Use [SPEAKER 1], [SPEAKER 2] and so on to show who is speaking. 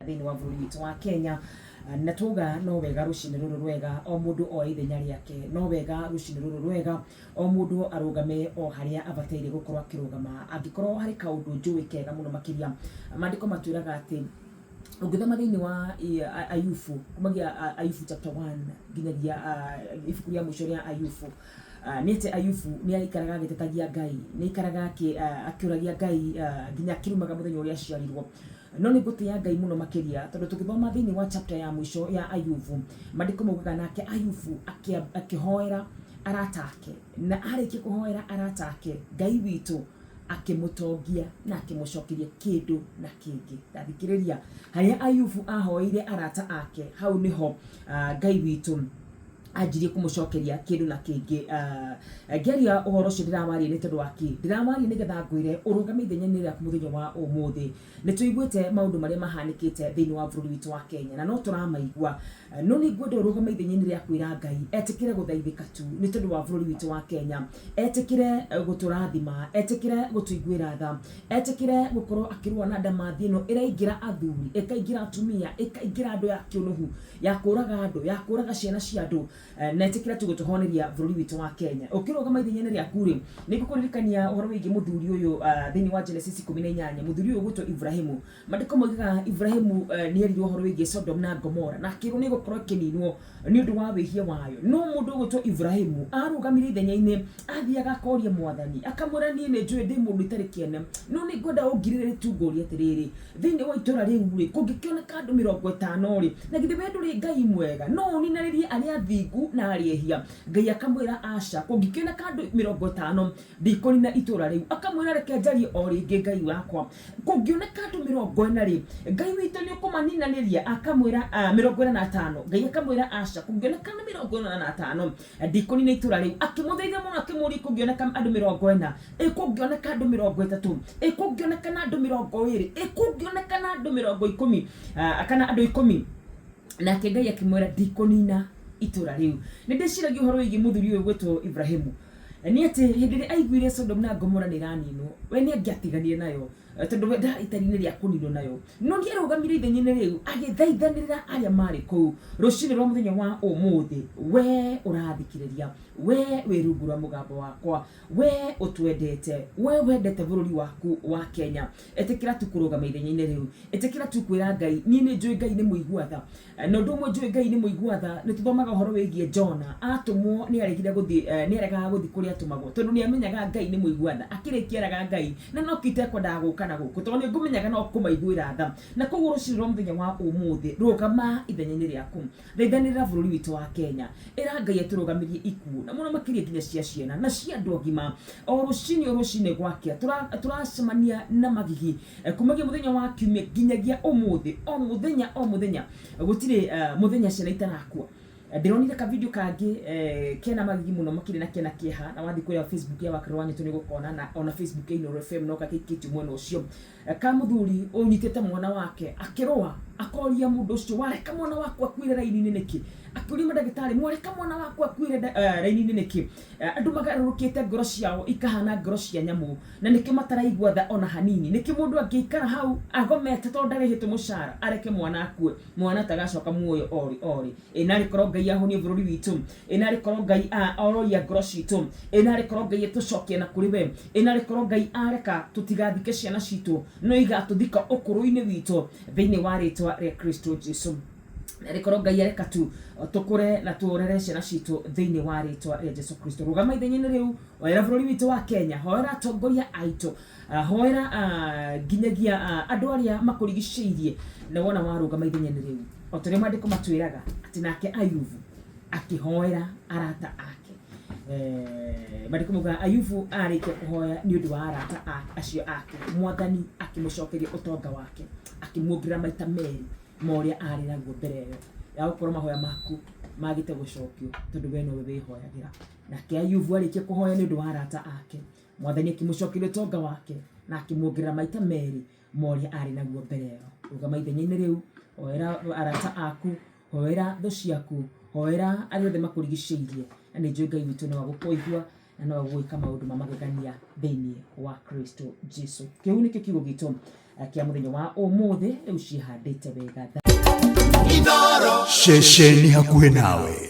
[SPEAKER 1] Thĩinĩ wa bũrũri witũ wa Kenya. Na twauga no wega rũcinĩ rũrũ rwega o mũndũ oe ithenya rĩake, no wega rũcinĩ rũrũ rwega o mũndũ arũgame o harĩa abataire gũkorwo akĩrũgama. Angĩkorwo harĩ kaũndũ njũĩ kega mũno makĩria, maandĩko matwĩraga atĩ ũngĩthoma thĩinĩ wa Ayubu, kumagia Ayubu chapter 1 nginyagia ibuku rĩa mũico rĩa Ayubu, nĩ atĩ Ayubu nĩ aikaraga agĩtetagia Ngai, nĩ aikaraga akĩũragia Ngai nginya akĩrumaga mũthenya ũrĩa aciarirwo. No nĩ ngũtĩĩa Ngai mũno makĩria, tondũ tũgĩthoma thĩinĩ wa chapter ya mũico ya Ayubu, maandĩko maugaga nake Ayubu akĩhoera arata ake, na arĩkia kũhoera arata ake, Ngai witũ akĩmũtongia na akĩmũcokeria kĩndũ na kĩngĩ. Tathikĩrĩria, harĩa Ayubu ahoeire arata ake, hau nĩho Ngai witũ anjirie kũmũcokeria kĩndũ na kĩngĩ. Ngĩaria ũhoro ũcio ndĩrawaria nĩ tondũ wa kĩ? Ndĩrawaria nĩgetha ngwĩre ũrũgame ithenya-inĩ rĩaku mũthenya wa ũmũthĩ. Nĩ tũiguĩte maũndũ marĩa mahanĩkĩte thĩinĩ wa bũrũri witũ wa Kenya na no tũramaigua. No nĩ ngwenda ũrũgame ithenya-inĩ rĩa kwĩra Ngai etĩkĩre gũthaithĩka tu nĩ tondũ wa bũrũri witũ wa Kenya, etĩkĩre gũtũrathima, etĩkĩre gũtũiguĩra tha, etĩkĩre gũkorwo akĩrũa na ndamathi ĩno ĩraingĩra athuri, ĩkaingĩra atumia, ĩkaingĩra andũ ya kĩũnũhu, ya kũraga andũ, ya kũraga ciana cia andũ, na ĩtĩkĩre tu gũtũhoneria bũrũri witũ wa Kenya. Ũkĩrũgama ithenya-inĩ rĩaku rĩ, nĩ ngũkũririkania ũhoro wĩgiĩ mũthuri ũyũ thĩinĩ wa Genesis 18, mũthuri ũyũ ũgwĩtwo Ibrahimu. Maandĩko moigaga Ibrahimu nĩ erirwo ũhoro wĩgiĩ Sodom na Gomora na akĩrwo nĩ ĩgũkorwo ĩkĩninwo nĩ ũndũ wa wĩhia wayo. No mũndũ ũgwĩtwo Ibrahimu arũgamire ithenya-inĩ, athiaga akoria Mwathani, akamwĩra niĩ nĩ njũĩ ndĩ mũndũ itarĩ kĩene, no nĩ ngwenda ũngirĩrĩrie tu ngũrie atĩrĩrĩ, Thĩinĩ wa itũũra rĩu-rĩ, kũngĩkĩoneka andũ 50-rĩ, na githĩ wee ndũrĩ Ngai mwega? No ũninanĩrie arĩa athingu na arĩa ehia? Ngai akamwĩra, Aca, kũngĩkĩoneka andũ 50, ndikũnina itũũra rĩu. Akamwĩra, Reke njarie o rĩngĩ, Ngai wakwa. Kũngĩoneka andũ 40-rĩ, Ngai witũ nĩ ũkũmaninanĩria? Akamwĩra, 45. Ngai akamwĩra, Aca, kũngĩoneka nĩ 45, Ndikũnina itũũra rĩu. Akĩmũthaitha mũno akĩmũũria, Kũngĩoneka andũ 40? Ĩ kũngĩoneka andũ 30? Ĩ kũngĩonekana andũ 20? Ĩ kũngĩonekana andũ 10 kana andũ 10? Nake Ngai akĩmwĩra, Ndikũnina itũũra rĩu. Nĩ ndĩciragia ũhoro wĩgiĩ mũthuri ũyũ ũgwĩtwo Ibrahimu. Nĩ atĩ hĩndĩ ĩrĩa aiguire Sodomu na Gomora nĩ ĩraninwo, we nĩ angĩatiganire nayo tondũ we ndarĩ itari-inĩ rĩa kũninwo nayo. No nĩ arũgamire ithenya-inĩ rĩu agĩthaithanĩrĩra arĩa maarĩ kũu. Rũcinĩ rwa mũthenya wa ũmũthĩ, we ũrathikĩrĩria, we wĩ rungu rwa mũgambo wakwa, we ũtwendete, we wendete bũrũri waku wa Kenya, ĩtĩkĩra tu kũrũgama ithenya-inĩ rĩu. Ĩtĩkĩra tu kwĩra Ngai, niĩ nĩ njũĩ Ngai nĩ mũigua tha. Na ũndũ ũmwe njũĩ Ngai nĩ mũigua tha, nĩ tũthomaga ũhoro wĩgiĩ Jona, atũmwo nĩ aregire gũthiĩ, nĩ aregaga gũthiĩ kũrĩa atũmagwo, tondũ nĩ amenyaga Ngai nĩ mũigua tha. Akĩrĩkia eraga Ngai, na nokĩo itekwendaga gũka na gũkũ, tondũ nĩ ngũmenyaga no kũmaiguĩra tha. Na koguo rũcinĩ rwa mũthenya wa ũmũthĩ, rũgama ithenya-inĩ rĩaku, thaithanĩrĩra bũrũri witũ wa Kenya, ĩra Ngai atũrũgamĩrie ikuũ, na mũno makĩria nginya cia ciana na cia andũ agima. O rũcinĩ o rũcinĩ gwakĩa, tũracemania na magigi Kumagia mũthenya wa kiumia nginyagia ũmũthĩ, o mũthenya o mũthenya, gũtirĩ mũthenya ciana itarakua. Ndĩronire ka video kangĩ kena magigi mũno makĩria na kena kĩeha, na wathiĩ kũrĩa Facebook ya Wakĩrũ wa Nyũtũ nĩ ũgũkona, na ona Facebook ya Inooro FM no gagĩikĩtio mwena ũcio, ka mũthuri ũnyitĩte mwana wake akĩrũa, akoria mũndũ ũcio, wareka mwana waku akuĩre raini-inĩ nĩkĩ? Akĩũria mandagĩtarĩ, mwareka mwana wakwa akuĩre raini-inĩ nĩkĩ? Andũ magarũrũkĩte ngoro ciao ikahana ngoro cia nyamũ. Na nĩkĩo mataraigua tha ona hanini. Nĩkĩo mũndũ angĩikara hau agomete tondũ ndarĩhĩtwo mũcara, areke mwana akue, mwana atagacoka muoyo orĩ orĩ. Ĩ narĩ korwo Ngai ahonie bũrũri witũ? Ĩ narĩ korwo Ngai ororia ngoro citũ? Ĩ narĩ korwo Ngai atũcokia na kũrĩ we? Ĩ narĩ korwo Ngai areka tũtigathike ciana citũ, no igatũthika ũkũrũ-inĩ witũ thĩinĩ wa rĩtwa rĩa Kristo Jesu. Narĩ korwo Ngai areka tu tũkũre na tũrere ciana citũ thĩinĩ wa rĩtwa rĩa Jesu Kristo. Rũgama ithenya-inĩ rĩu. Hoera bũrũri witũ wa Kenya, hoera atongoria aitũ, hoera nginyagia andũ arĩa makũrigicĩirie, na wona warũgama ithenya-inĩ rĩu, o ta ũrĩa maandĩko matwĩraga atĩ nake Ayubu akĩhoera arata ake. Maandĩko maugaga Ayubu arĩkia kũhoya nĩ ũndũ wa arata acio ake, Mwathani akĩmũcokeria ũtonga wake, akĩmuongerera maita merĩ ma ũrĩa arĩ naguo mbere ĩyo, ya gũkorwo mahoya maku magĩte gũcokio tondũ we nowe wĩhoyagĩra. Nake Ayubu arĩkia kũhoya nĩ ũndũ wa arata ake, Mwathani akĩmũcokeria ũtonga wake na akĩmuongerera maita merĩ ma ũrĩa aarĩ naguo mbere ĩyo. Rũgama ithenya-inĩ rĩu, hoera arata aku, hoera thũ ciaku, hoera arĩa othe makũrigicĩirie, na nĩ njũĩ Ngai witũ no agũkũigua na Na no gwĩka maũndũ ma magegania thĩinĩ wa Kristo Jesu. Kĩu nĩkĩo kiugo gitũ kĩa mũthenya wa ũmũthĩ. Rĩu ciĩhandĩte wega.
[SPEAKER 2] Ceceni hakuhĩ nawe.